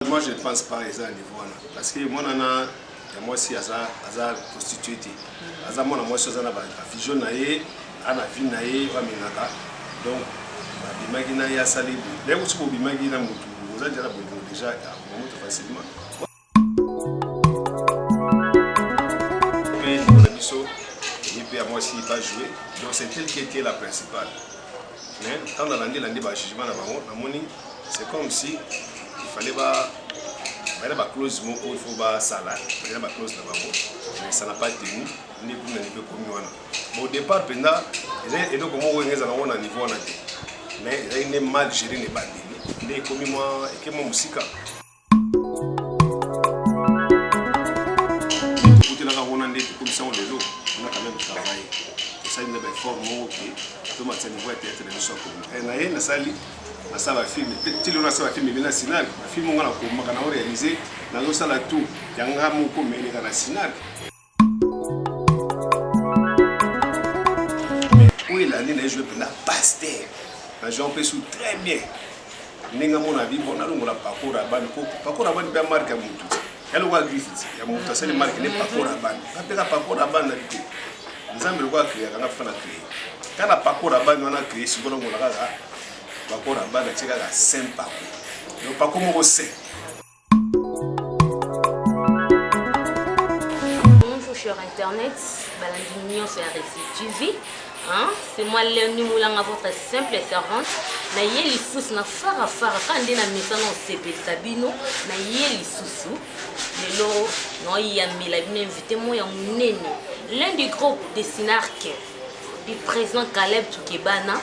Moi je ne pense pas eza na niveau wana parce que mwana na ya mwasi aza aza prostituée te aza mwana mwasi aza na ba vision na ye a na vie na ye oyo amemaka donc babimaki na ye asali boye naye kutu bobimaki na motu oza deja na bolingo deja akoma moto facilement mpe ndeko na biso ye mpe ya mwasi ba jouer donc c'est elle qui était la principale. Mais ntango nalandi landi ba jugement na bango namoni c'est comme si il fallait ba baya na ba clause moko il faut basala baya na ba clause na bango mais ça n'a pas tenu nde kuna niveau ekomi wana. Bon, au départ mpenza ezali eloko moko enge ezala yango na niveau wana te mais ezali nde mal géré na ebandeli nde ekomi mwa eke mwa mosika. Tokutelaka wana nde tokomisa yango lelo on a quand même travaillé tosali nde baeffort moko ke tomatisa niveau ya théâtre na biso ya Congo. Eh, na ye nasali nasala bafilme ti lelo nasala bafilme ebele na sinal bafilme ngo nakomaka na orealise nazosala tout ya nga moko me eleka na sinal. Mais oyo elandi na ye joue mpenza pasteur na joue mpe su très bien ndenge amona bi bon nalongola Paco Rabanne po Paco Rabanne mpe ya marque ya motu ya lokola griffe ya motu asali marque nde Paco Rabanne bapeka Paco Rabanne na bi te nzambe lokola akreaka nga mpe na cree kaka na Paco Rabanne wana cree sikoyo nalongola kaka Paco Rabanne atie kaka Saint Paco donc Paco moko saint. Bonjour cher internet, balandi nyonso ya Récit TV. Hein? C'est moi Léonie Moulanga, votre simple servante. Na ye lisusu na fara fara kaka nde na mesana osepelisa bino na ye lisusu lelo naoyambela bino invité moko ya monene l'un du groupe de Sinarque du président Caleb Tukebana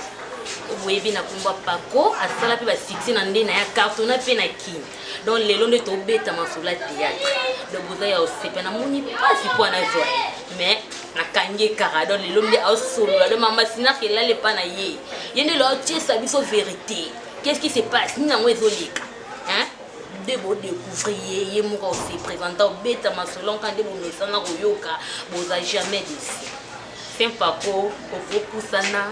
boyebi na kombo Paco asala mpe ba succès na nde na ya cartonna mpe na Kin. Donc lelo nde tobeta masolo ya théâtre. Donc boza ya osepa namoni mpasi mpo anazwa ye mais nakangi ye kaka. Donc lelo nde aosolola donc mama Sinark elala epa na ye ye nde lelo aotiesa biso vérité. Qu'est-ce qui se passe? Nini yango ezoleka? Hein? Nde bodécouvrir ye ye moko ose présenta obeta masolo nka nde bomesana koyoka boza jamais déçu. Saint Paco okopusana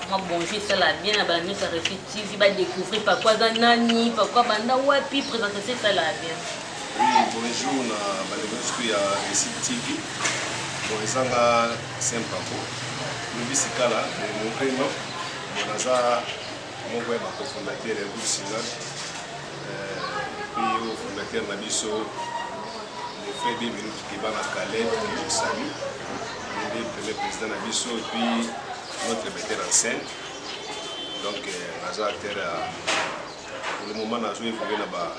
mwa bonjour esala bien na bana nyonso ya Récit TV ba découvrir Paco aza nani, Paco abanda wapi, présentation esala bien. Oui, bonjour na bandeko nyonso ya Récit TV. Bon, ezanga Saint Paco lobi sikala mon vrai nom. Bon, naza moko ya bacofondateur ya groupe Sinal et puis oyo fondateur na biso le frère Bienvenu Tukebana Caleb que je salue, nde premier président na biso et puis notre metteur en scène. Donc naza acteur ya pour le moment nazo évoluer na ba,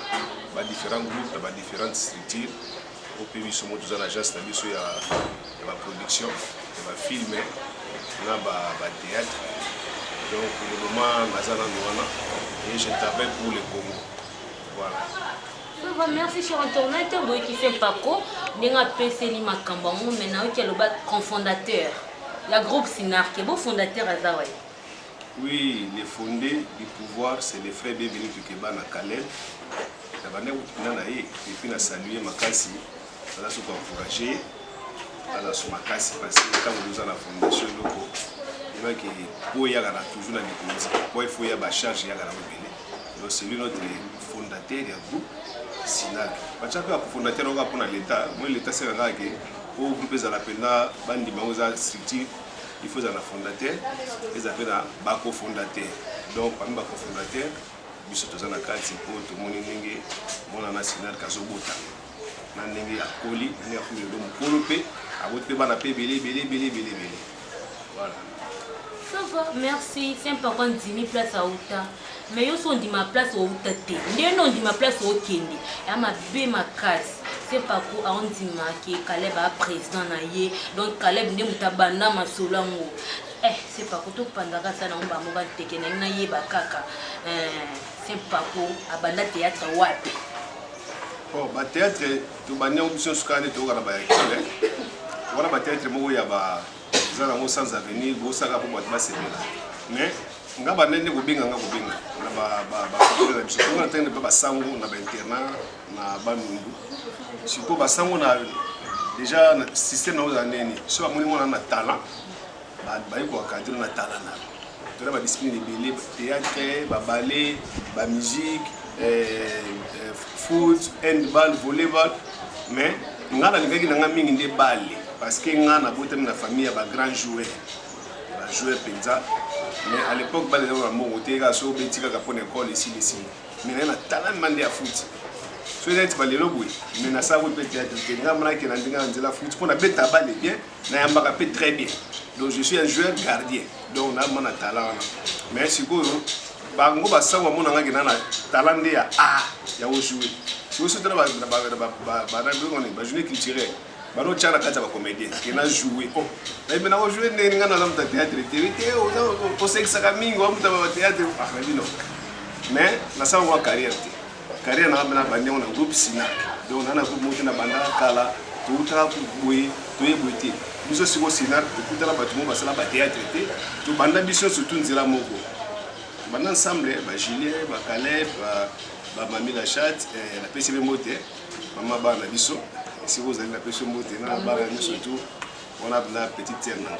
ba différents groupes na ba différentes structures oyo mpe biso mo toza na agence na biso ya, ya ba production ya ba film na ba, ba théâtre. Donc pour le moment naza nanu wana et je travaille pour le Congo. Voilà. Ça va, merci cher internaute boyoki Saint Paco ndenge apeseli makambo yango me nayoki aloba cofondateur ya groupe Sinarke bo fondateur aza wapi? Oui, le fondé du pouvoir, c'est le frère Bienvenu Tukebana Caleb. Na banda kutukina na ye et puis na saluer makasi aza so ko encourager aza so makasi parce que ntango toza na fondation eloko ebaki po eyaka na toujours na likonzi po il faut ya ba charge eyaka na ebele. Donc c'est lui notre fondateur ya groupe Sinal. Batia mpe bacofondateur oyo kaka mpona l'état moi l'état seka kaka ke po groupe ezala mpenza bandima yango eza structure il faut ezala na fondateur ezala mpe na bacofondateur. Donc parmi bacofondateur biso toza na kati mpo tomoni ndenge mwana na Sinal kazobota na ndenge akoli na ndenge akomi lelo mokolo mpe aboti mpe bana mpe ebele ebele ebele ebele ebele. Voilà. Ça va, merci. Saint Paco ndimi place auta. Mais yo so ondima place outa te. Ndenge ondima place okende. Ya mabe makasi. Saint Paco aondima ke Caleb a président na ye. Donc Caleb nde moto abanda masolo yango. Eh, Saint Paco topandaka sa nango bango bateke na ngai nayeba kaka. Eh, Saint Paco abanda théâtre wapi? Bon, ba théâtre tobandi yango biso nyonso kaka nde toyoka na ba école wana ba théâtre moko ya ba eza nango sans avenir bosaka mpo bato basepela mais nga banda nde kobenga nga kobenga na bafakulté na biso tonga na ntango mpe basango na bainternat na Bandundu sikoyo basango na déjà na système nango ezala ndeni so bamoni mwana na talent baye koencadre na talent na tona badiscipline ebele théâtre babale bamusique. Foot, handball, volleyball, mais nga nalingaki na nga mingi nde balle, parce que nga nabotami na famille ya bagrand joueur, bajoueur mpenza. Mais à l'époque balle eza na mbongo te, kaka so obeti kaka mpona ekole, esili esili. Mais naye na talent nde ya foot. So eza neti balelo boye, mais nasala mpe théâtre te. Nga monaki na ndenge na nzela foot, mpo nabeta balle bien, nayambaka mpe très bien. Donc je suis un joueur gardien, donc nama na talent wana. Mais sikoyo bango basango bamonangaki na talent nde ya art ya kojouer. Sikoyo so tala bajournée culturelle, banotya na kati ya bacomédien ke na joue. Oh, nayebi na kojoue ndenge nga naza moto ya théâtre te. Te, osekisaka mingi, wa moto ya bathéâtre. Ah, nabi non, mais nasala ngo carrière te. Carrière nanga mpe na bandi yango na groupe Sinac. Donc naa na groupe moko te na bandaka kala, toutaka boye, toye boye te. Biso sikoyo Sinac, tokutana bato moko basala bathéâtre te, tobanda biso surtout nzela moko, tobanda ensemble, bajulien, bacaleb, bamami la chat. Napesi mpe mbote mama bana na biso esika ozali, napesi mbote na bana nyonso tu wana na petite sœur nanga,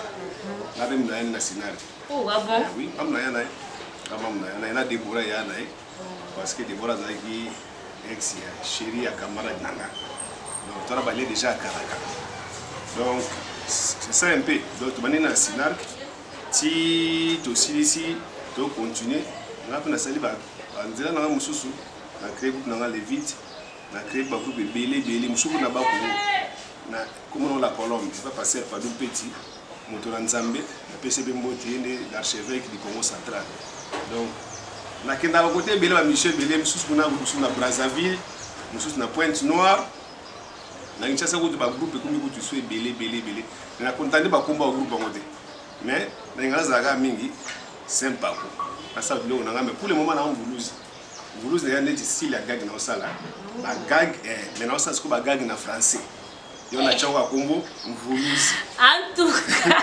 nga mpe na ye na Sinari. Oh, ah bon? Oui, am na ya na ye, am na ya na ye na Debora ya na ye, parce que Debora azalaki ex ya chéri ya camarade nanga. Donc twana balie déjà ya kalaka. Donc c'est ça un peu. Donc tobandi na Sinark ti tosilisi, tocontinue. Nga mpe nasali banzela nanga mosusu, na créé groupe nanga Levite, na créé bagroupe ebele ebele mosusu na Bakongo, na komona la Colombe, eza pasteur Padou Peti, moto na Nzambe, napesi mpe mbote, ye nde l'archevêque du Congo Central. Donc nakendaka kote ebele, bamission ebele mosusu kuna, mosusu na Brazzaville, mosusu na Pointe Noire, na Kinshasa kutu bagroupe ekomi kutu so ebele ebele ebele. Nakonta nde bakomba bagroupe yango te, mais nalinga nazalaka mingi Saint Paco, nasala biloko na ngai. Mais pour le moment naa Mvuluzi. Mvuluzi na ya neti style ya gag, naosala bagag, mais naosala sikoyo bagag na français. Yo na tiango ya kombo Mvuluzi. En tout cas,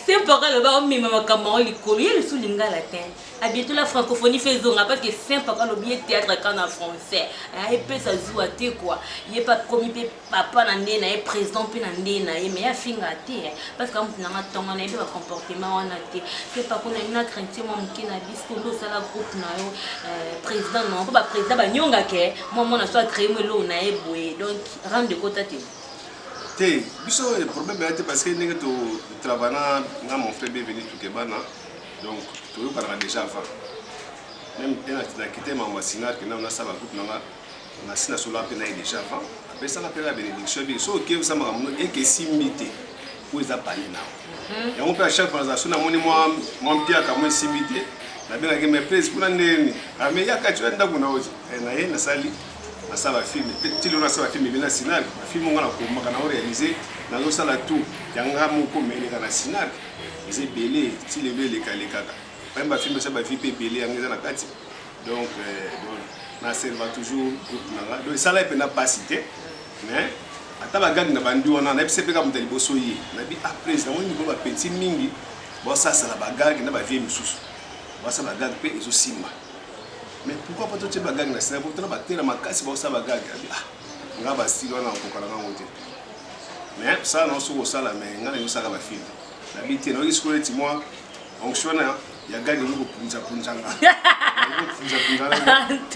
Saint Paco aloba omema makambo yango likolo, ye lisusu lingala te. À bientôt la francophonie fait zonga, parce que Saint Paco alobi ye théâtre kaka na français, epesa zuwa te quoi. Ye pa komi mpe papa na nde na ye, président mpe na nde na ye, mais afinga te, parce que amutu nanga ntongo na ye mpe bacomportement wana te. Saint Paco na na crainte mwa moke na biso nde osala groupe na yo, président na mpo baprésident banyongake mwa mwana so acréé mo eloko na ye boye, donc rende kota te. Te, biso problème ya te, parce que ndenge totravaille na mon frère Bienvenu Tukebana, donc toyokanaka déjà avant même nakite makambo ya Sinar, kenda nasala bagroupe nanga, nasi nasolola mpe na ye déjà avant, apesanga mpe na bénédiction bi so oke osala makambo eke esimbi te po eza pale nao yango. Mpe à chaque fois nazala so namoni mwa mpiaka mwa esimbi te, nabengaki mais prise kuna ndeni ame yaka ti oya ndako na oti na ye, nasali, nasala bafilm ti lelo, nasala bafilm ebele na Sinark. Bafilm ngo nakomaka na oréalise, nazosala tout yanga moko, me eleka na Sinark eza ebele ti lelo, elekalekaka bayemba bafilm, esa bavi mpe ebele yango eza na kati. Donc naserva toujours groupe nanga. Donc esala ye mpenza mpasi te, mais ata bagag na bandi wana, nayebisa mpe kaka moto ya liboso ye, nabi: "Ah président, moni mikolo bapeti mingi baosasala bagag na bavie misusu, basala bagag mpe ezosimba, mais pourquoi pas totie bagag na sina tona batela makasi baosala bagag?" Abi: "Ah, nga bastyle wana nakoka na ngango te, mais sala na soki osala, mais nga nalingi osala bafilm." Nabi te, nayoki sikoyo neti mwa onction wana ya gag ekoki kopunzapunzanga,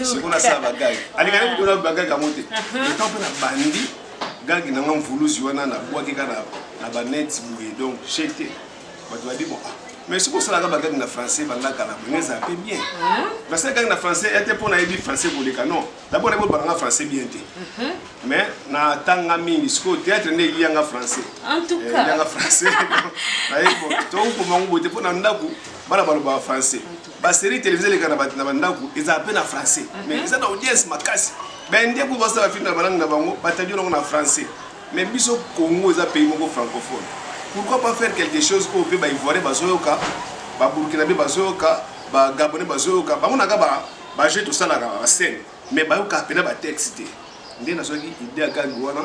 sikoyo nasala bagag. Alingani kutona bagag yango te, etant mpe na bandi gag nanga Mvuluzi wana, nabwaki kaka na baneti boye. Donc jete bato babi: "Bon, ah, mais soki osalaka bagag na français bandakala boye, ezala mpe bien." Nasala gag na français ete mpo nayebi français koleka? Non, d'abord nayebi olobaka français bien te, mais natanga mingi. Sikoyo théâtre nde elianga français. En tout cas. Elianga français. Nayebi tokokoma ngo boye te, mpo na ndako bana balobaka français, basérie télévisé eleka na bandako ezala mpe na français, mais eza na audience makasi. Baindien kutu basala bafilm na balangue na bango, batandi nango na français. Mais biso Congo eza pays moko francophone, pourquoi pas faire quelque chose oyo mpe baivoirien bazoyoka, baburkinabé bazoyoka, bagabonais bazoyoka? Bamonaka bajeu tosalaka, bascène, mais bayokaka mpena batexte te. Nde nazwaki idée ya gag wana,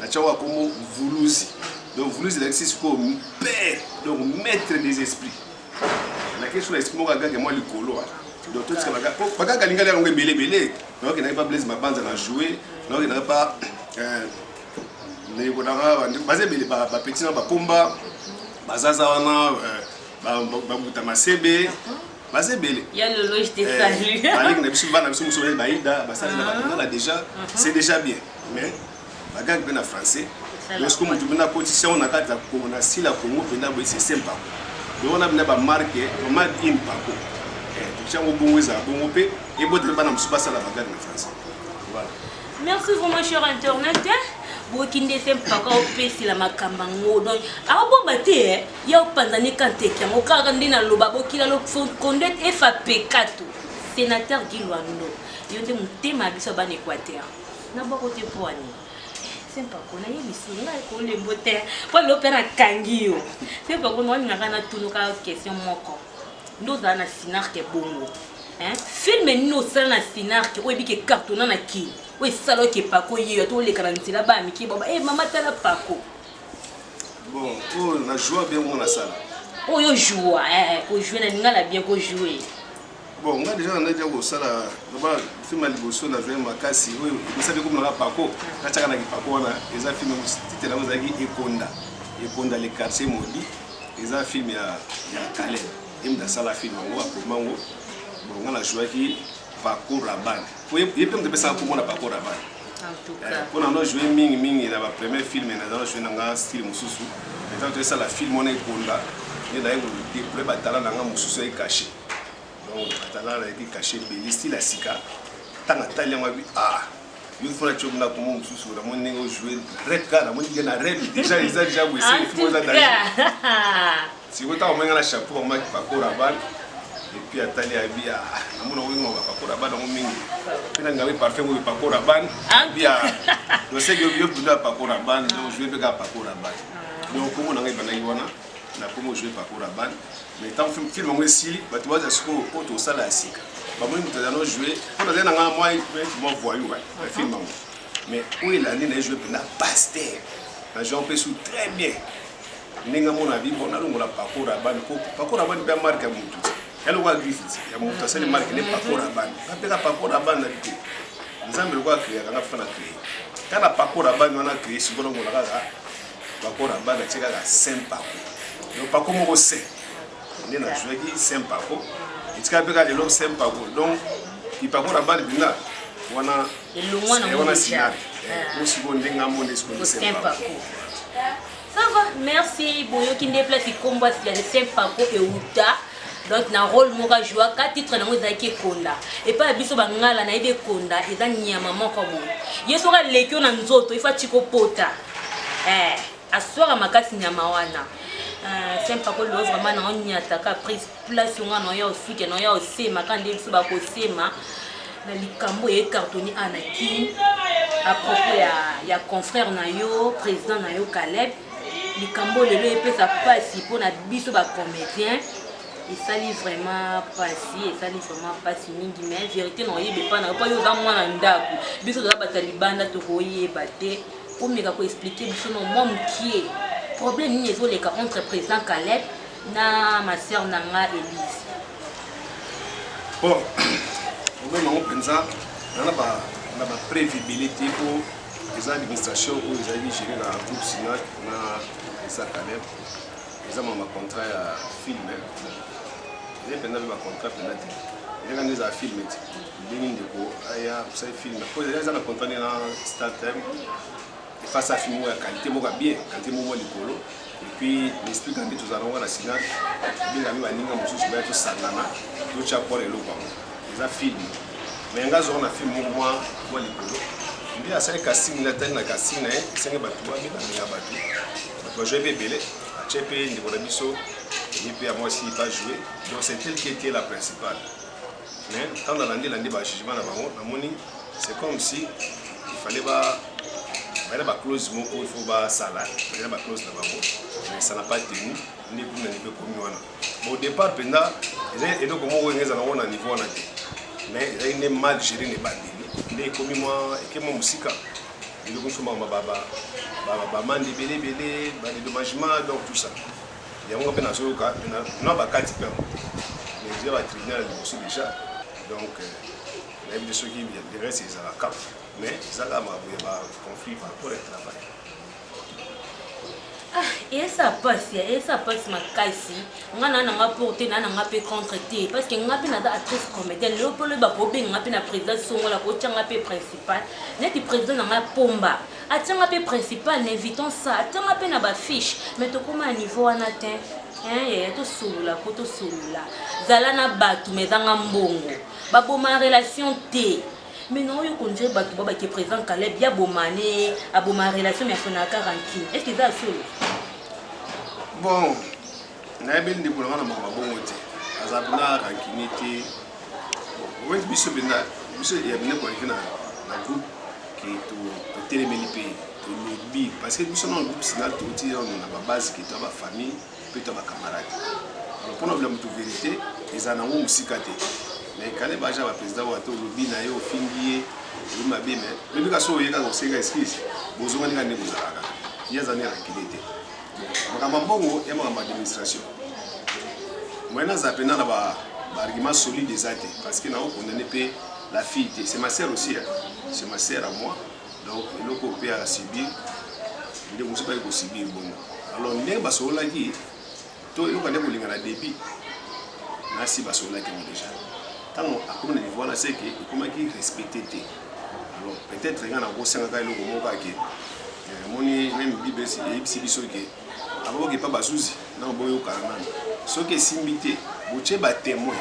natiango akombo Mvuluzi. Donc Mvuluzi elakisi sikoyo père, donc maître des esprits. Nakei so na esprit moko ya gag mwa likolo. Donc totika bagag alingali yango ebele ebele. Naokendaki pa Blaise Mabanza na jouer, naokendaki pa ndeko nanga, baza ebele, bapeti na bakomba bazaza wana, babuta masebe. Baza ebele. Ya Lolo, je te salue. Baleki na biso, bana biso mosusu baida basalela balingala déjà, c'est déjà bien, mais bagag mpe na français. Lorsque motu mpena akotisi yango na kati ya na style ya Congo mpenza boye, c'est simple. Donc wana mpena bamarke bamarke in Pako, totia yango bongo, ezala bongo mpe eboteli bana mosusu basala bagag na français. Voilà. Merci vraiment, cher internaute. Bokinde se mpaka opesela makambo yango, donc akobomba te, ya opanzani kanteke yango kaka nde naloba. Bokila lokonde efa pekato, sénateur Guy Lwando, yo nde motema ya biso ya bana Équateur. Nabwako te mpo ani Sempako nayebi ngai kolembo te, mpo lelo mpe nakangi yo. Sempako, nalingaka natunuka question moko. Nde ozala na Sinarke bongo, film nini osala na Sinarke oyo ebiki ecartonna na Kini, oyo esala oke Pako ye to oleka na nzela, baya mike baba e mama tala Pako? Bon, oyo na joua bien ngo nasala? Oyo joua, kojoue na lingala bien, kojoue. Bon, nga déjà nandaki kosala loba film ya liboso na joue makasi oyo ebisaki komonaka Pako, natiaka na kipako wana. Eza film, titre yango ezalaki Ekonda, Ekonda le quartier maudit. Eza film ya Caleb, ye moto asala film yango, akoma yango. Bon, nga najouaki Pako Raban, po ye mpe moto apesaka komona Pako Raban. Mpo na no joue mingimingi na bapremier film, naza na joue nanga style mosusu. Maintenant toesala film wana Ekonda, nde naye kodéploye batala na nga mosusu aye caché. Donc batala nayaki caché ebele, style ya sika. Ntango atali yango abi: "Ah, yo fona tio na komo mosusu, namoni ndenge ojoue rep kaka, namoni ndenge na rep déjà, eza déjà boye, film eza danger." Sikoyo ntango omonga na chapeau bamaki Pako Raban, et puis atali abi: "Ah, namona oyo Pako Raban yango mingi mpe na ngai parfum oyo Pako Raban bia doseki yo bundo ya Pako Raban." Donc joue mpe kaka Pako Raban. Donc kombo na ngai ebandaki wana, na komo joue Pako Raban. Mais ntango film yango esili, bato baza sikoyo oyo tosala ya sika, bamoni moto aza no joue mpo nazali na ngai mwa voyou na film yango. Mais oyo elandi, na ye joue mpenza pasteur, na joue mpe su très bien. Ndenge amona bi bon, nalongola Pako Raban, po Pako Raban mpe marque ya motu, ya lokola griffe ya motu asali marque ne Pako Raban, bapeka Pako Raban na bi te. Nzambe lokola akreaka nga, fa na créé kaka na Pako Raban wana, créé sikoyo nalongola kaka Pako Raban, atie kaka Saint Pako. Donc Pako moko saint nde nazwaki Saint Pako, etikala mpe kaka lelo Saint Pako. Donc Pako Raban mpenza wana wana sinari po sikoyo ndenge amona sikoyo Saint Pako. Ça va, merci. Boyoki nde place kombo ya Saint Pako euta. Donc na rôle moko ajouaka, titre nango ezalaki Ekonda. Epai ya biso bangala, nayebi ekonda eza nyama moko boye, ye soki aleki yo na nzoto, ifa tika opota, aswaka makasi nyama wana. Saint Pako lelo vraiment na onyataka prise place nga na oya osuke na oya osemaka nde biso bakosema na likambo ya ecartonné a na Kini à propos ya confrère na yo, président na yo Caleb. Likambo lelo epesa mpasi mpona biso bacomédien, esali vraiment mpasi, esali vraiment mpasi mingi. Mais vérité na oyeba epa na yo, mpo yo oza mwana ndako, biso toza bato ya libanda, tokoyeba te. Omeka koexpliquer biso no mwa mokie, problème nini ezoleka entre président Caleb na ma sœur na nga Elise? Bon, problème yango mpenza na bapreuve ebele te, mpo eza administration oyo ezalaki géré na groupe Sinac na eza Caleb. Eza mama contrat ya film. Bon, eza mpenza mpe bacontrat mpenza te, ezaka nde ezala film te. Ndenge ndeko aya kosala film, po eza na contrat nde na Star Time, efasa film moko ya qualité moko ya bien, qualité moko mwa likolo. Et puis l'esprit kaka nde tozala nango na Sinac, ebengami baninga mosusu baya, tosangana, totya pole eloko yango eza film. Mais nga azwaka na film moko mwa likolo, nde asali casting, atali na casting na ye, esenge bato babengamenga bato, bato bajoue mpe ebele, atie mpe ndeko na biso ye mpe ya mwasi ba joue. Donc c'est elle qui était la principale. Mais ntango nalandi landi bajugement na bango, namoni c'est comme si il fallait ba baya baclause moko, il faut basala baya baclause na bango, mais ça n'a pas tenu. Nde kuna niveau ekomi wana. Bon, au départ mpenza eza eloko moko enge ezala yango na niveau wana te, mais ezali nde mal géré na ebandeli, nde ekomi mwa eke mwa mosika. Eloko mosusu bamande ebele ebele, badédommagement, donc tout ça yango mpe nazoyoka na bakati mpe yango, mais eza batribunal ya liboso déjà. Donc nayebi te soki le reste ezalaka, mais eza kaka makambo ya baconflit par rapport ya travail. Ah, eza pasi, eza pasi makasi. Nga na nanga pour te, na nanga pe contre te, parce que nga pe naza actrice comédienne. Lelo polo ba ko benga nga pe na président Songola ko tianga pe principal. Neti président na nga Pomba. Atianga pe principal, n'évitons ça. Atianga pe na ba fiche, mais tokoma à niveau wana te. Hein, yaya tosolola ko tosolola. Zala na bato mais ezanga mbongo. Baboma relation te. Mais na oyo kondire bato babaki président Caleb ya bomane aboma relation mais afonaka rancune. Est-ce que eza solo? Bon, nayebi ndeko na nga na makambo ya bongo te, aza mpena rancune te. Bon, biso mpenza biso ya bine koarrive na groupe ke totelemeli mpe tolobi, parce que biso na groupe sinal touti nano na babase ke toya bafamille mpe toya bacamarade. Alors mpona bila moto vérité eza nango mosika te, mais kale baja baprésident oyo ata olobi na ye, ofingi ye, olobi mabe, mais lobi kasi oyo ye kaka osenga excuse, bozongani kaka nde bozalaka. Ye aza ne rancune te. Makambo ya mbongo ya makambo ya administration, moyen naza mpena na baargument solide eza te, parce que nakokondane mpe la fille te, c'est ma sœur aussi, hein. C'est ma sœur à moi. Donc eloko mpe asubir ndeko mosusu baki kosubir bongo. Alors ndenge basololaki to eloko nde kolinga na début nasi basololaki yango déjà, ntango akomi na niveau wana, seke ekomaki respecté te. Alors peut-être nga nakosengaka eloko moko ake moni, même Bible eyebisi biso ke ababoki epa bazuzi ntango boyokana nano, soki esimbi te, botie batémoin,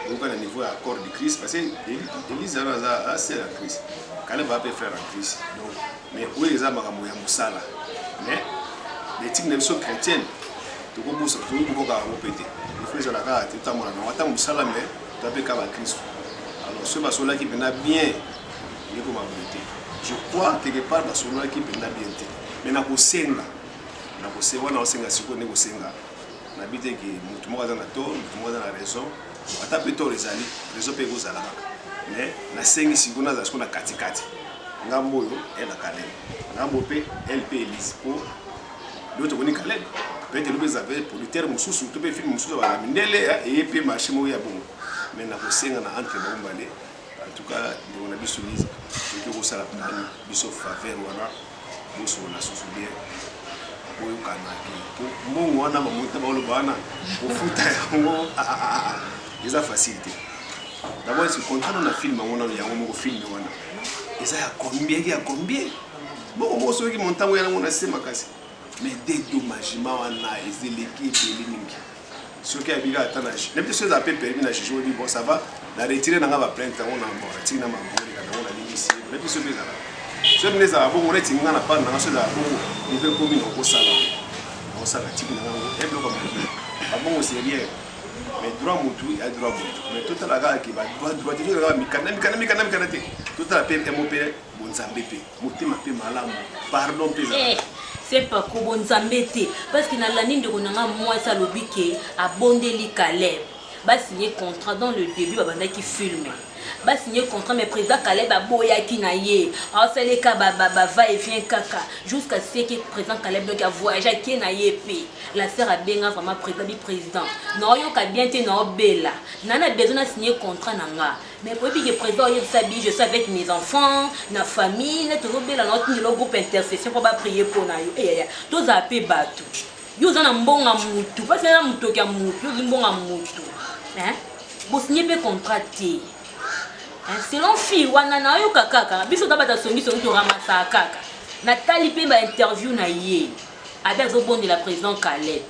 boyoka na niveau ya accord du Christ, parce que Élise wana aza sœur ya Christ, Caleb aza mpe frère en Christ. Donc mais oyo eza makambo ya mosala, mais l'éthique na biso chrétienne tokobusa, tokoki koboka yango mpe te. Il faut ezala kaka te, totambola nango ata mosala, mais toa mpe kaka bakristo. Alors soki basololaki mpenza bien, ndeko maboye te. Je crois quelque part basololaki mpenza bien te, mais nakosenga, nakosenga wana, osenga sikoyo nde kosenga nabi te ke motu moko aza na tort, motu moko aza na raison. Ata mpe tort ezali, raison mpe ekozala kaka, mais nasengi sikoyo nazala sikoyo na katikati, ngambo oyo e na Kaleb, ngambo mpe ele mpe Elise, mpo lelo tokoni Kaleb peut-être elobi eza mpe producteur mosusu to mpe film mosusu ya mindele eye mpe marché moko ya bongo. Mais nakosenga na entre bango mbale, en tout cas ndeko na biso Lise, soki okosala mpena biso faveur wana, bosolola susu bien, boyokana ke po mbongo wana bamonta baoloba wana, kofuta yango eza facile te. D'abord esi contrat na film yango nano, yango moko film wana eza ya combien, ya combien mbongo moko, soki montango yango na se makasi, mais dédommagement wana eza eleki ebele mingi. Soki abika ata na nayebi te, soki eza mpe permis na juge, obi bon, ça va, na retire nanga baplainte yango na bon, natiki na mamboleka nango, nalingisi nayebi te soki ezala, soki mine ezala bongo neti nga na part nanga, soki ezala bongo niveau ekomi na okosala, nakosala tiki na ngango ya biloko ya mokili. Babongo c'est rien, mais droit motu ya droit motu, mais totala kaka ke badroit droit te, totala kaka mikanda mikanda mikanda mikanda te, totala mpe mo mpe bonzambe mpe motema mpe malamu, pardon mpe ezala. C'est pas ko bonzambe te, parce que nalandi ndeko na nga mwasi alobi ke abondeli Caleb basigné contrat. Dans le début babandaki film, basigné contrat, mais président Caleb aboyaki na ye, aosaleka bava et vient kaka jusqu'à ce que président Caleb donc avoyage akie na ye. Mpe la sœur abenga vraiment président, bi président naoyoka bien te, naobela na besoin na signé contrat na nga, mais oyebi ke président oyebisa bi je suis avec mes enfants na famille nde tozobela, na otindela groupe intercession mpo baprier mpo na yo. Eyaya, tozala mpe bato. Yo oza na mbonga mutu, mpasi na motoki ya mutu, yo ozwi mbonga mutu, bosigné mpe contrat te. Selon fille wana, nayoka kaka biso ta bato asongisongi, toramasaka kaka. Natali mpe bainterview na ye, abe azobondela président Caleb.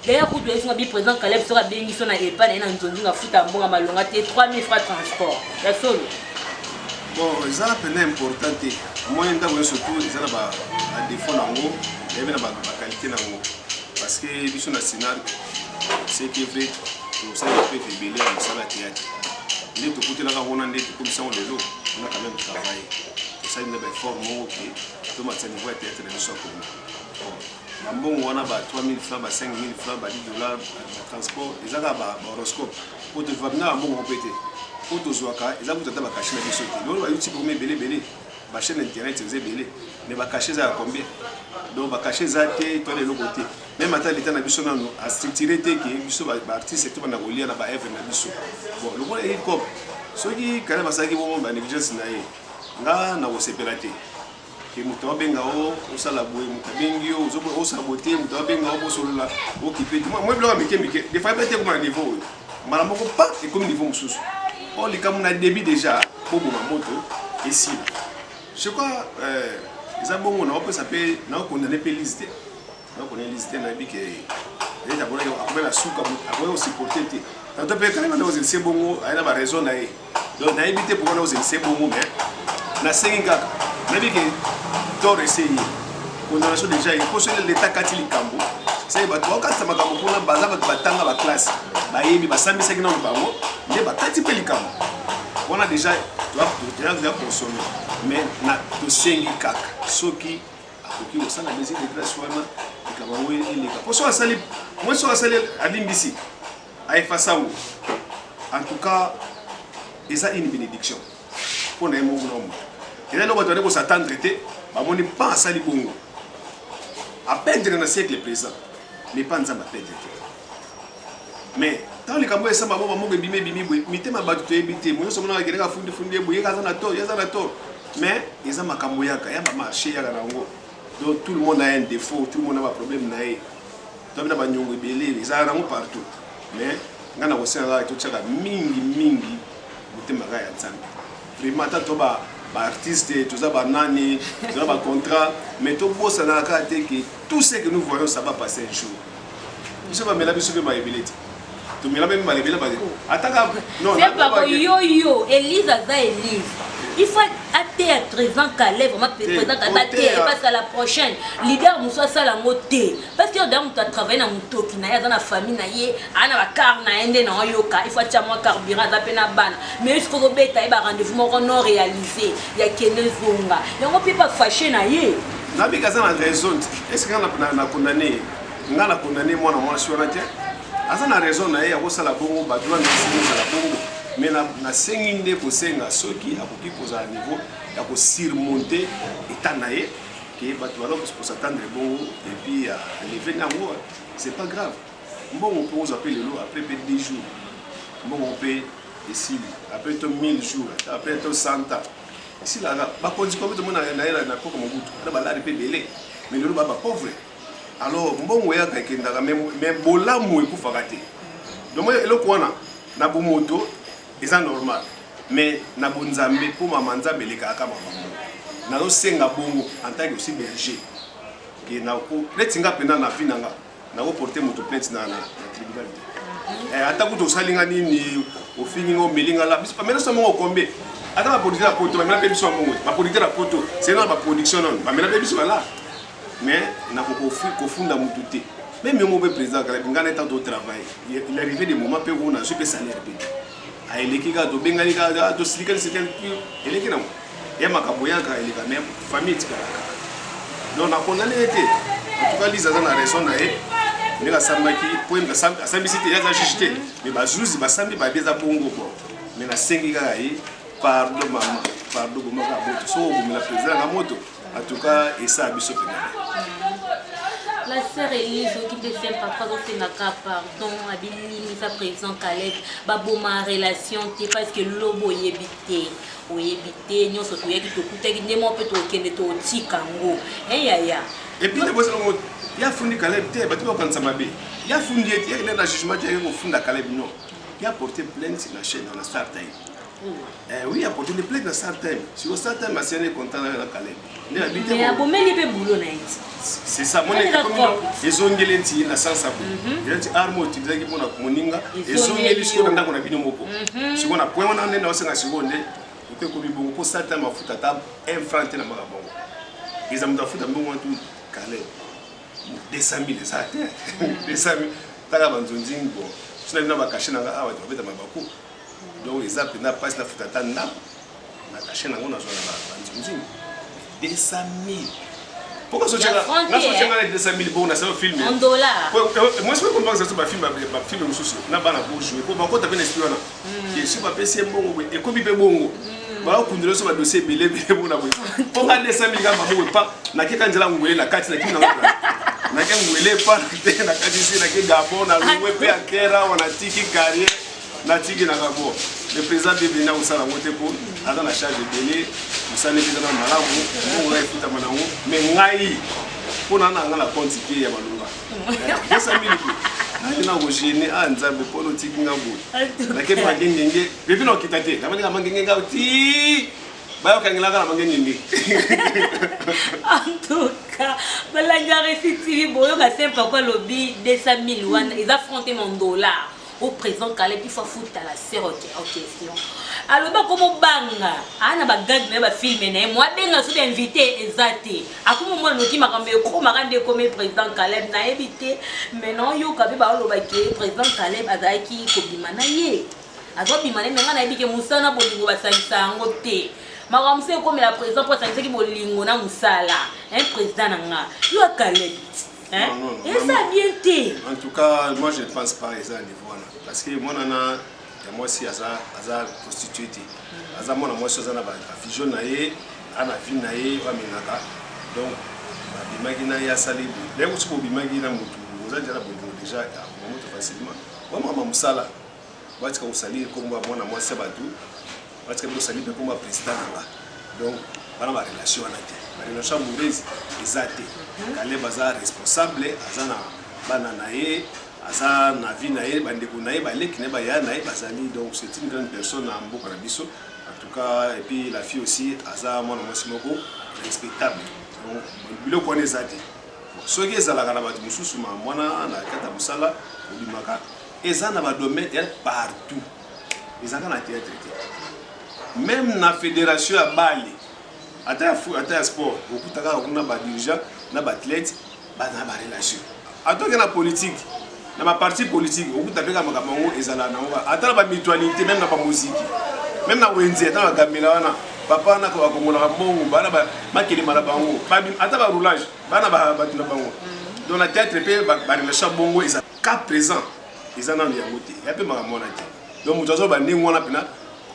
D'ailleurs kutu esinga bi président Caleb soki abengi so na epa na ye na nzonzinga, afuta mbonga malonga te, 3000 francs transport ya solo. Bon, eza mpena important te. Omoni ndako nyonso surtout eza na badéfaut nango, eyebi na baqualité nango, parce que biso na Sinark, c'est que vrai, tosali mpe ebele ya mosala ya théâtre nde tokutelaka kuna, nde tokomisango lelo. On a quand même travaillé, tosali nde baeffort moko ke tomatisa niveau ya théâtre na biso ya Congo. Bambongo wana ba 3000 francs, ba 5000 francs, ba 10 dollars, batransport, eza kaka bahoroscope po tozwa bina bambongo mpe te, po tozwaka eza kutu ata bacachet na biso te. Lelo bayoutube komi ebele ebele, bachaîne internet eza ebele, mais bacachet eza ya combien? Donc bacachet eza te, toala eloko te. Même ata leta na biso nano astructure te ke biso baartiste tobanda kolia na baœuvre na biso. Bon, lokola eki cop, soki kale basalaki bongo banégligence na ye, nga nakosepela te. Ke moto abenga o osala boye, moto abengi yo osala boye te, moto abenga o bosolola okipe te. Mwa biloko ya mike mike des fois ebete ekoma na niveau oyo mbala moko pa ekomi niveau mosusu. O likambo na début déjà boboma moto esila. Je crois eza bongo na opesa mpe na okondane mpe lise te, na okondane lise te, nayebi ke ete akomaki akomaki na suka, akoki kosupporte te. Tanto mpe kalema nde ozelise bongo, aye na baraison na ye. Donc nayebi te pourquoi na ozelise bongo, mais nasengi kaka, nayebi ke tort ese ye condamnation déjà ye, mpo soki leta kati likambo seke bato bakatisa makambo kuna, baza bato batanga baklasse, bayebi, basambisaki nano bango nde bakati mpe likambo wana déjà toya consomme. Mais na tosengi kaka soki akoki kosala mesure de grâce wana, likambo yango eleka, mpo soki asali moi, soki asali alimbisi, aefasa yango, en tout cas eza une bénédiction mpo na ye moko na moto. Eza eloko bato bande kos'attendre te, bamoni pan asali bongo, aperdre na siècle présent, mais pa Nzambe aperdre te. Mais ntango likambo esamba bo bamoko ebimi ebimi boye, mitema bato toyebi te. Mo nyonso monaka akendeka fundi fundi ye boye, ye aza na tort, ye aza na tort, mais eza makambo yaka ya bamarché yaka na yango. Donc tout le monde a un défaut, tout le monde a baproblème na ye, toyebi na baniongo ebele ezalaka nango partout. Mais ngai na kosenga kaka totiaka mingi mingi motema kaka ya Nzambe vraiment. Ata to baartiste, toza banani, toza bacontrat, mais tobosanaka kaka te ke tout ce que nous voyons, ça va passer un jour. Biso bamela biso mpe mayebele te, tomela mpe malebele ataka. Non, c'est yo yo Elise aza Elise, il faut ateya président Calais vraiment, président Calais ateya, parce que la prochaine leader mosusu asala yango te, parce que oda moto atravaille na motoki na ye, aza na famille na ye, aa na bacar na ye nde na oyoka, il faut atia mwa carburant, aza mpe na bana. Mais soki ozobeta ye barendez-vous moko non réalisé ya kende zonga yango mpe bafâché na ye. Nabika aza na raison. Est ce nga na condamné, nga na condamné mwana mwasi wana te? Aza na raison na ye ya kosala bongo, bato wana esengi ezala bongo. Mais nasengi nde kosenga soki akoki kozala niveau ya kosurmonter état na ye, ke bato baza kos'attendre bongo, et puis alever yango, c'est pas grave. Mbongo mpo ozwa mpe lelo, après mpe 10 jours mbongo mpe esili, après to 1000 jours, après to 100 ans esilaka. Bakonzi komi tomona na ye na koko Mobutu na balari mpe ebele, mais lelo ba bapauvre. Alors mbongo eyaka ekendaka, mais bolamu ekufaka te. Donc eloko wana na bomoto eza normal, mais na bonzambe, mpo mama Nzambe elekaka kaka makambo. Nazosenga bongo en tant que aussi berger ke neti nga mpenza na vie na nga, nakoporte moto plainte na tribunal te. Ata kutu osali nga nini, ofingi nga, omeli nga la biso, bamela so mongo kombe. Ata baproducteur ya poto bamela mpe biso ya mongo te. Baproducteur ya poto, c'est nano baproduction nano bamela mpe biso bala, mais nakoki kofunda motu te. Même yango mpe président Kalabi, ngai na ntango totravaille, il arrivé des moments mpe oyo nazwi mpe salaire mpe te, aeleki kaka, tobengani kaka, tosilikani silikani, eleki nango ya makambo yaka eleka, mais famille etikalaka kaka. Donc nakondani ye te. En tout cas Lise aza na raison na ye ndenge asambaki, po ye asambisi te, ye aza juge te, mais bazuzi basambi babi eza bongo. Bon, mais nasengi kaka ye pardon, mama, pardon, bomaka moto. Soki obomela président nanga moto, en tout cas esala biso mpenza. La sœur Elise oki mpe sem papa azosengaka pardon, abilimisa président Caleb, baboma relation te, parce que lobo oyebi te, oyebi te nyonso toyaki tokutaki nde moko mpe tokende totika yango eyaya. Et puis nde ya fundi Caleb te, bato bakanisa mabe ya fundi ete yakende na jugement te, yaki kofunda Caleb. Non, ya porté plainte na chaîne na Star Time. Oui, aporté nde plainte na Star Time. Siko Star Time asiani content na Caleb nde abi te. Mais abomeli mpe bulo na ye ti. C'est ça, moni ezongeli nti na sens abo eza nti arme outilisaki mpona moninga, ezongeli sikoyo na ndako na bino moko. Sikoyo na point wana nde naosenga sikoyo nde okoki ekomi bongo, mpo Star Time afuta ata un franc te na makambo yango. Eza moto afuta mbongo wana tu Caleb 200 000 eza te, 200 000 taka banzonzi. Bon, sina bino bacachet nanga awa babeta mabaku, donc eza mpenza mpasi nafuta ata ndako na cachet nango nazwa na banzonzi 200 000. Pourquoi sotianga na 200 000 bongo nasala film? En dollar. Moi soki kombanza so bafilm, bafilm mosusu na bana bojouer, po bakota mpe na esprit wana ke soki bapesi ye mbongo boye, ekomi mpe bongo, bakundela so badossier ebele ebele bona boye. Mpo nga 200 000 kaka maboko pa nakeka nzela ngwele na kati, nakimi nango, nake ngwele pa te na kati si nake Gabon, nalongwe mpe akera awa, natiki carrière, natiki na Gabon. Le président Bienvenu akosala yango te mpo aza na charge ebele, mosala mpe eza na malamu, mbongo na efutama na yango. Mais ngai mpo na nga na compte te ya malonga 200 000 naye na kogene. A Nzambe, mpo otiki nga boye, nake mangengenge pepi na okita te, nabandika mangenge nga ti bayokangelaka na mangengenge. En tout cas, balandi ya Réussite TV, boyoka simple ko alobi 200 000 wana eza franc te, mon dollar au président Caleb, il faut futa la sœur en question. Alobi akomobanga aa na bagag na ye, bafilm na ye, mo abenga soki invité eza te, akomomona noki makambo ekomaka nde ekomi. Président Caleb, nayebi te, mais naoyoka mpe baoloba ke président Caleb azalaki kobima na ye, azobima na ye. Me ngai nayebi ke mosala na bolingo basangisa yango te. Makambo mosusu ekomela président mpo asangisaki bolingo na mosala. Un président na nga yo Caleb. Non, non, non. Eza bien te. En tout cas, moi je ne pense pas eza niveau wana, parce que mwana na ya mwasi aza prostituée te. Aza mwana mwasi, aza na bavision na ye, aza na vie na ye oyo amemaka. Donc babimaki na ye, asali boye. Ndenge soki bobimaki na motu, oza deja na bolingo, déjà akoma moto facilement. Wamama mosala, batika kosalir nkombo ya mwana mwasi ya bato, batika mpe kosalir mpe nkombo ya président na nga. Donc bana barelation wana te, barelation amoureuse eza te. Kaleb aza responsable, aza na bana na ye, aza na vie na ye, bandeko na ye, baleki na ye, baya na ye bazali. Donc c'est une grande personne na mboka na biso en tout cas. Et puis la fille aussi aza mwana mwasi moko respectable. Donc biloko wana eza te. Soki ezalaka na bato mosusu, ma mwana na kati ya mosala obimaka, eza na badomaine ya partout, ezalaka na théâtre te, même na fédération ya bale, ata ya sport, okuta kaka kuna badirigeant na baathlète baza na barelation. Atoke na politique, na baparti politique, okuta mpe kaka makambo yango ezala nango, ata na bamutualité, même na bamoziki, même na wenze, ata na bagamela wana, papa wana bakongolaka mbongo, bana makelema na bango, ata baroulage bana bato na bango. Donc na théâtre mpe barelation ya bongo eza. Cas présent eza nano yango te, ya mpe makambo wana te. Donc moto azoba ndenge wana mpena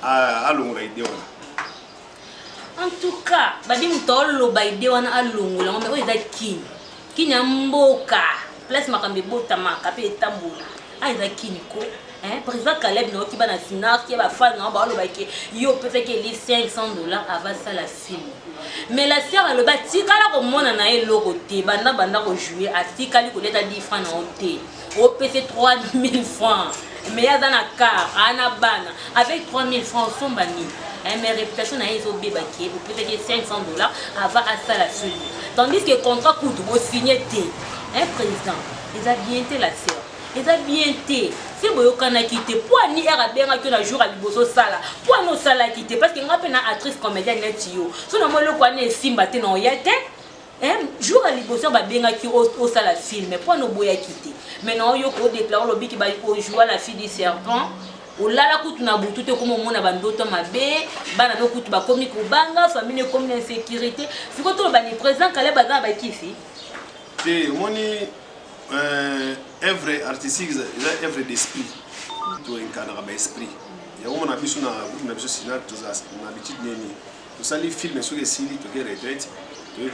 alongola idée wana. En tout cas, babi moto aoloba idée wana alongola yango. Mais oyo eza kini, kini ya mboka, place makambo ebotamaka mpe etambola. A eza kini ko. Président Caleb, nayoki bana sinarki ya bafane nango baolobaki yo opesaki eli 500 $ avasala film, mais la sœur alobi atikala komona na ye eloko te. Banda banda kojouer, atikali koleta 10 franc na yo te. Opesi 3000 francs, mais ye aza na car, aa na bana. Avec 3000 francs osomba nini? Mais réputation na ye ezobebaki. Opesaki 500 $ ava asala film, tandis que contrat kutu bosigne te. Un président, eza bien te. La sœur, eza bien te. Se boyokanaki te, mpo ani ere abengaki yo na jour ya liboso osala, mpo ani osalaki te? Parce que nga mpe na actrice comédienne neti yo, so na mo eloko wana esimba te na oya te. Jour ya liboso babengaki osala film, mpo ani oboyaki te? Mais na oyoka odéclare, olobiki ojoua la fille du serpent, olala kutu na butu te, okoma omona bandoto mabe, bana no kutu bakomi kobanga, famille ekomi na insécurité. Sikoyo toloba ni président Caleb aza na bakisi? Te, omoni, œuvre artistique eza œuvre d'esprit, toincarnaka baesprit yango. Mona biso na groupe na biso Sinal, toza na habitude nini? Tosali film, soki esili, toke retraite, toyei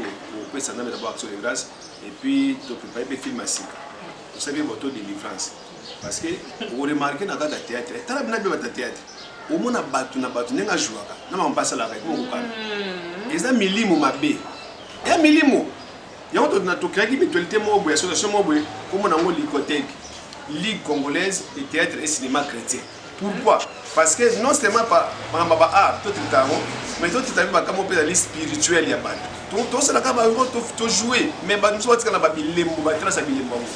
kopesa Nzambe d'abord action de grâce et puis toprépare mpe film ya sika. Tosali mpe bato délivrance, parce que okoremarquer na kati ya théâtre, tala bina mpe bato ya théâtre, omona bato na bato ndenge ajouaka na makambo asalaka, ekoma kokana. Eza milimo mabe ya milimo yango. Tocréaki mutualité moko boye, association moko boye, komona yango Licotec, Ligue congolaise de théâtre et cinéma chrétien. Pourquoi? Parce que non seulement makambo ya baart totraita yango, mais totraita mpe makambo mpe ezali spirituel ya bato. Tosalaka bango, tojoue, mais bato mosusu batika na babilembo, batrace ya bilembo yango.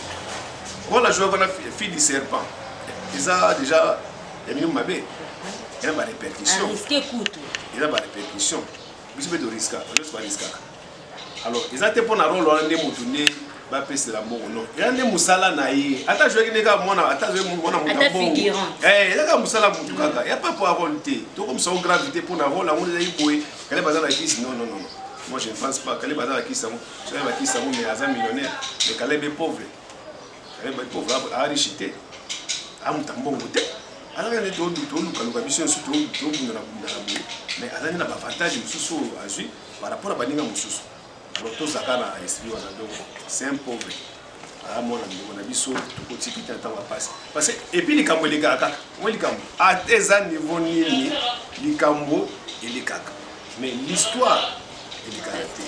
Rôle ajouaki wana, fille du serpent, eza déjà ya milimo mabe, eza barépercussion. Arisque kutu. Eza barépercussion. Biso mpe toriska, nyonso bariskaka. Alors eza te mpo na rôle wana nde motu nde bapesela mbongo, non, eza nde mosala na ye. Ata azwaki nde kaka mwana, ata azwaki mwana moto Ata ya mbongo. Figurant. Eza kaka mosala motu kaka ya pa po ya rôle te. Tokomisa ngo grave te mpo na rôle yango ezali boye. Kale baza na kisi? Non, non, non, non, moi je ne pense pas kale baza na kisi yango. Soki bakisi yango, mais aza millionnaire, mais Caleb est pauvre. Caleb est pauvre, ariche te, amuta mbongo te. Azaka nde tolukaluka biso nyonso, tobundana bundana boye, mais aza nde na baavantage mosusu oyo azwi par rapport à baninga mosusu. Alors tozalaka na esprit wana. Donc c'est un pauvre. Aza mwana ndeko na biso, tokotiki te na ntango ya mpasi, parce que et puis likambo elekaka kaka mo likambo, ata eza niveau nini, likambo elekaka, mais l'histoire elekaka te.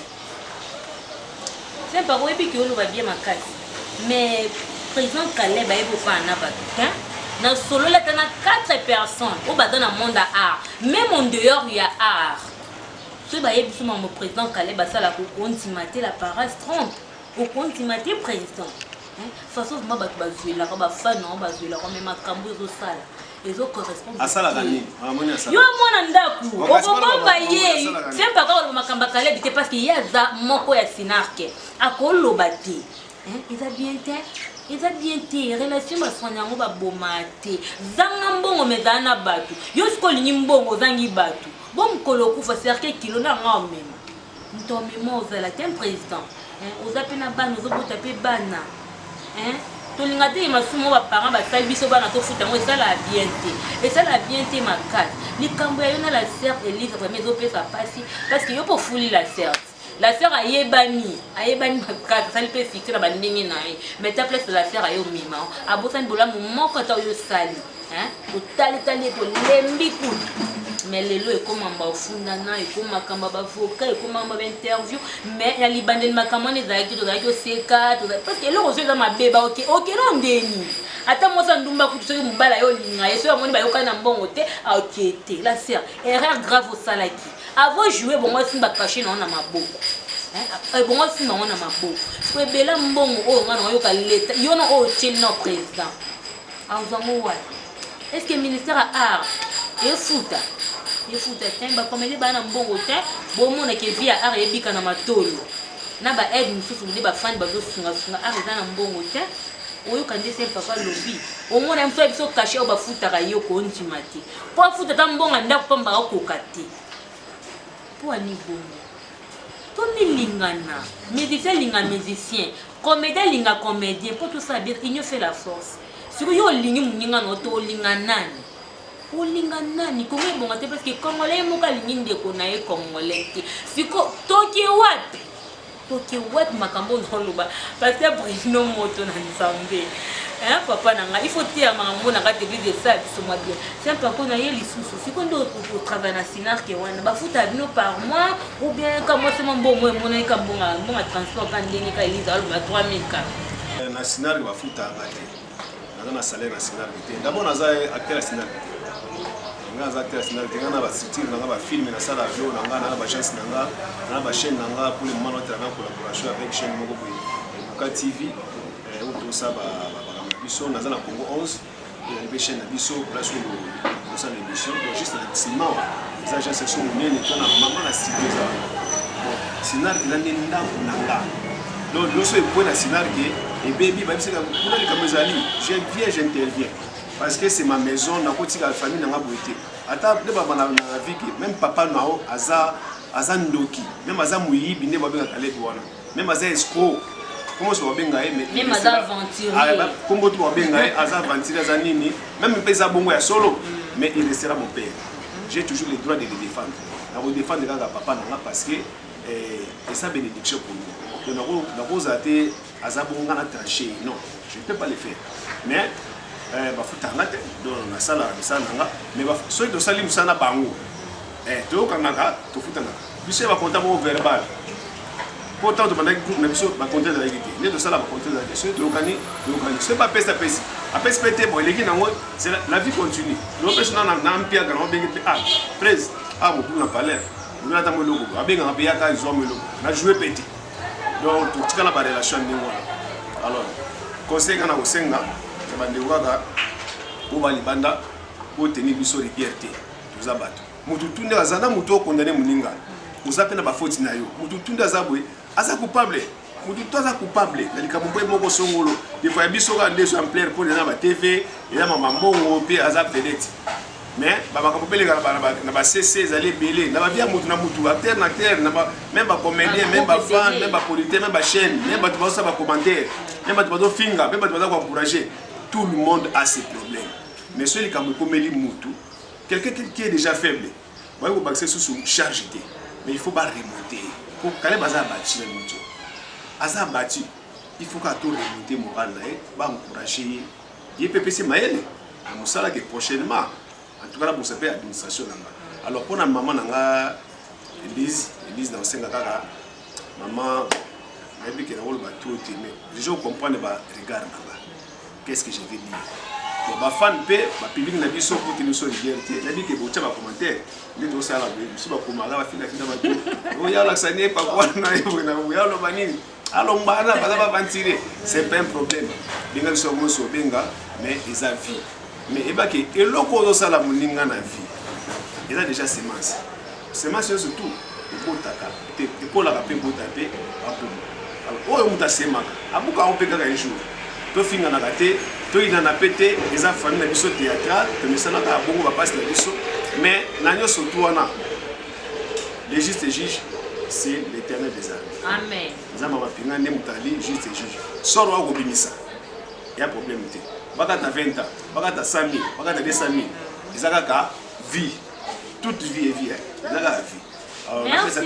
Sempa, oyebi ke oloba bien makasi, mais président Caleb ayebi ofana na bato te. Nasolola ata na 4 personnes oyo baza na monde ya art, même en dehors ya art, soki bayebi biso mambo président Caleb asalaka, okondima te. La paresse trompe, okondima te. Président façon vraiment bato bazwelaka, bafan nango bazwelaka, mais makambo ezosala ezocorrespondre. Asalaka nini? Amoni asalaka. Yo mwana ndako okobomba ye. Asalaka nini? Sempa kaka oloba makambo ya Caleb te, parce que ye aza moko ya sinarke, akoloba te. Hein, eza bien te, eza bien te. Relation baswani yango baboma te. Zanga mbongo, me ezala na bato. Yo sikoyo olingi mbongo, ozangi bato. Bo mokolo okufa, cercueil kilo na nga omema, moto amema ozala te. Président, hein, oza mpe na bana, ozobota mpe bana, hein? Tolinga te masumu oyo baparent basali biso, bana tofuta yango. Esalaka bien te, esalaka bien te makasi. Likambo ya yo na la sœur Elise vraiment ezopesa mpasi, parce que yo mpo ofuli la sœur. La sœur ayebani, ayebani makasi, asali mpe succès na bandenge na ye, mais ta place la sœur aye omema, abosani bolamu moko ata oyo osali. Totalitali ye, tolembi kutu, mais lelo ekomamba ofundana, ekomakamba bavoka, ekomamba bainterview. Mais na libandeli makambo wana ezalaki, tozalaki oseka, parce que eloko ozo eza mabe. Baoke okeno ndeni, ata mwasi ndumba kutu, soki mobali aye olinga ye, soki amoni bayokani na mbongo te, aoke te. La sœur, erreur grave osalaki avant jouer bongo, asimba cachet nango na maboko, bongo asimba yango na maboko. Siko ebela mbongo oyo nga na oyoka leta yo na oyo otieli na président azwango wapi? Est ce que ministère ya art efuta? Efuta te. Bacomédie baa na mbongo te. Bomonaka vie ya art eyebika na matolo na baaide mosusu nde bafani bazosungasunga. Art eza na mbongo te. Oyoka nde se papa lobi, omona mosu ya biso cachet oyo bafutaka yo, kondima te, mpo afuta ata mbongo ya ndako pamba akoka te. Mpo ani bongo tomilingana, musicien alinga musicien, comédien alinga comédien, mpo tosala bien. Union fait la force. Sikoyo yo olingi moninga na yo to olinga nani? Olinga nani? Kongo ebonga te, parce que congolais ye moko alingi ndeko na ye congolais te. Siko toke wapi? Toke wapi? Makambo naoloba, pasteur Bruno, moto na Nzambe, papa na ngai, il faut teya makambo na kati église, esala biso mwa bien. Simple mpo na ye lisusu. Sikoyo nde otravaille na sinarke wana, bafutaka bino par mois ou bien ka mwasi mwa mbongo emonani ka mbonga mbonga transport ka ndenge ka Elise aloba 3000 ka? Na sinarke bafutaka te. Naza na salaire na sinarke te. D'abord naza acteur ya sinarke te. Nga naza acteur ya sinarke te. Nga na bastructure na nga, bafilme nasala, video na nga, na baagence na nga, na bachaîne na nga. Pour le moment naotravaille en collaboration avec chaîne moko boye, Ebuka TV, oyo tosala makambo na biso. Naza na Congo 11, ezali mpe chaîne na biso, place oyo tosala émission. Donc juste na nsima eza agence section monene to na mama na studio eza wana. Bon, sinarke eza nde ndako na nga. Donc nyonso ekwe na sinarke ebebi, babisaka kuna likambo ezali, je viens, j'interviens, parce que c'est ma maison. Nakotika famille na nga boye te. Ata nde baba na vie ke même papa nao aza ndoki, même aza moyibi, nde babengaka Caleb wana, même aza escroc, kombo so babenga ye. Même aza aventurier. Kombo to babenga ye, aza aventurier, aza nini, même mpe eza bongo ya solo, mais il restera mon père. J'ai toujours le droit de le défendre. Nakodéfendre kaka papa na nga, parce que eza bénédiction pour nous. Donc nakozala te aza bongo, nga na tranché, non, je ne peux pas le faire. Mais bafutanga te, donc nasalaka misala na nga. Mais soki tosali mosala na bango, toyokangaka, tofutanaka biso ya bacontrat moko verbal, mpo ntango tobandaki groupe na biso, bacontrat ezalaki te. Nde tosala bacontrat ezalaki te. Soki toyokani, toyokani. Soki bapesi, apesi, apesi mpe te, bon, eleki nango, la vie continue. Lopesi na mpiaka na obenge mpe, ah prese, ah mobulu na palais, mobulu ata mo eloko, abengaka mpe, yaka zwa mo eloko na joue mpe te. Donc totikala barelation ya ndenge wana. Alors conseil kaka na kosenga na bandeko kaka po balibanda, boteni biso rivière te. Toza bato. Motu tu nde aza na motu okondane moninga, oza mpe na bafoti na yo. Motu tu nde aza boye, aza coupable. Motu tu aza coupable na likambo mpo ye moko songolo. Des fois ya biso kaka nde so ampleur mpo eza na batv, eza mama mbongo mpe aza vedette, mais bamakambo mpe eleka na bacc ezali ebele na bavie ya motu na motu, acteur na acteur, même bacomédien, même bafan, même bapoliticien, même bachaîne, même bato bazosala bacommentaire, même bato bazofinga, même bato baza koencourager. Tout le monde a ses problèmes. Mais soki likambo ekomeli mutu, quelqu'un qui est déjà faible, bayi kobakisa susu charge te, mais il faut baremonter. Po Caleb aza abattu na mutu, aza abattu. Il faut kaka to remonter moral na ye, ba encourager ye, ye mpe pesi mayele na mosala ke prochainement, en tout cas nabongisa mpe administration na nga. Alors mpona mama na nga Elise, Elise, nakosenga kaka mama, nayebi ke nakoloba trop te, mais déjà ocomprendre ba regard na nga, qu'est-ce que je vais dire. Bon, bafan mpe bapublic na biso, koteli biso rigueur te. Nayebi ke botya bacommentaire nde tozosala boye, biso bakomaka, bafindafinda bato oyo alakisa nie pakwana boye, aloba nini, alombana, baza baaventurier. C'est pas un problème, benga biso yango nyonso obenga, mais eza vie. Mais ebaki eloko ozosala moninga na vie eza déjà semence. Semence nyonso tout ebotaka te, ekolaka mpe ebota mpe bakoma oyo moto asemaka, abukaka mpe kaka un jour. Tofinganaka te, toyinana mpe te, eza famille na biso théâtrale, tomesanaka bongo, bapasi na biso. Mais na nyonso tu wana, le juste juge, c'est l'Éternel des armées. Amen. Nzambe mapinga nde moto ali juste juge. Soro akobimisa ya problème te. Bakata 20 ans, bakata 100 000, bakata 200 000, eza kaka vie. Toute vie est vie, eza kaka vie. Merci.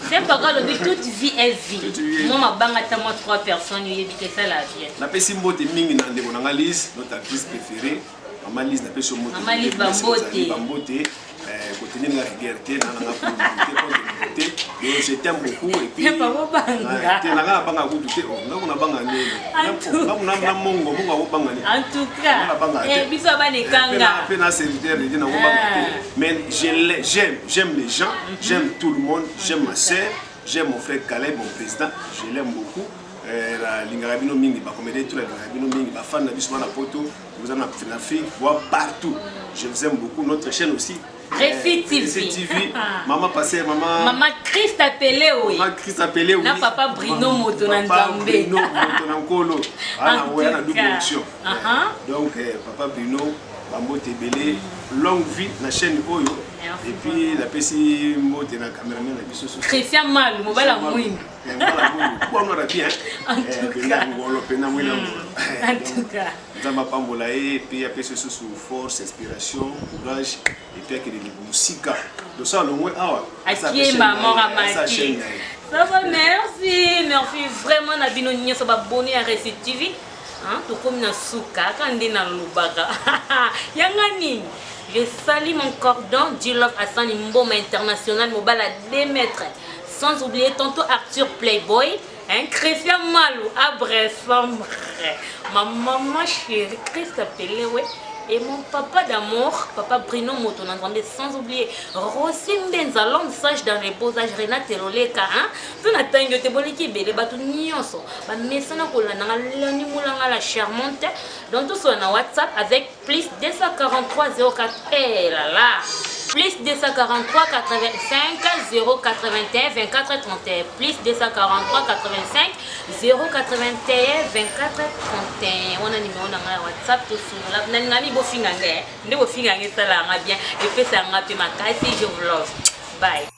C'est pas grave, toute vie est vie. Moi, mabanga ta moi trois personnes, oyebi te ça la vie. Napesi mbote mingi na ndeko na nga Lise, notre actrice préférée, mama Lise, napesi yo mbote. Mama Lise, bambote. Bambote. Kotenir nga rigueur te, na nanga te te. Donc je t'aime beaucoup et puis te. Nanga nabanga kutu te, nga kuna banga ndenge nga kuna na mongo mongo akobanga nini? En tout cas, biso bana ekanga. Mpe na serviteur de Dieu, nakobanga te. Mais j'aime, j'aime les gens, j'aime tout le monde, j'aime ma sœur, j'aime mon frère Caleb, mon président, je l'aime beaucoup. Nalingaka bino mingi, bacomédien tout, nalingaka bino mingi, bafan na biso bana poto, boza na Afrique, voire partout, je vous aime beaucoup. Notre chaîne aussi, Récit TV. Récit TV. Maman passé, maman. Maman Christ appelé, oui. Maman Christ appelé, oui. Na papa Bruno Moto na Papa Nzambe. Bruno Moto na Nkolo. Ah, En ouais, na tout double cas. onction. Donc, papa Bruno, bambote ebele, longue vie na chaîne oyo. Merci. Et puis, napesi mbote na cameraman na biso. Christian Malu, mobala mwindu. Mobala mwindu. Kwa na bien. En tout Pena cas. ngolo, pena mwina ngolo. En tout cas. Nzambe apambola ye, epuis apesi lisusu force, inspiration, courage, et puis akende mosika. Doso alongwe awa. Akie maman Ramaki. Ça va, merci. Merci vraiment na bino nyonso baboni ya Récit TV. Hein, tokomi na suka, kaka nde nalobaka. Yanga nini? Je salue mon cordon, G-Love Hassan Mboma International, mobile à 2 mètres. Sans oublier tantôt Arthur Playboy, hein, Christian Malou, Abressombre, ma maman chérie, Christ Pelewe, et mon papa d'amour, papa Bruno Moto Nzambe, sans oublier Rossi Mbenza, l'homme sage dans les beaux âges, Renate Roleka, hein, tout na tango te boliki ebele, bato nyonso, bamesana kolanda nga Lani Mulanga la charmante, donc tout ça na WhatsApp avec plus 243 04, eh là là, plus 243 85 081 24 31, plus 243 85 081 24 31, wana numéro na ngai ya WhatsApp. Tosolola, nalingami bofinga ngai nde bofinga ngai, esalaka nga bien, epesaka nga mpe makasi. Je vous love, bye.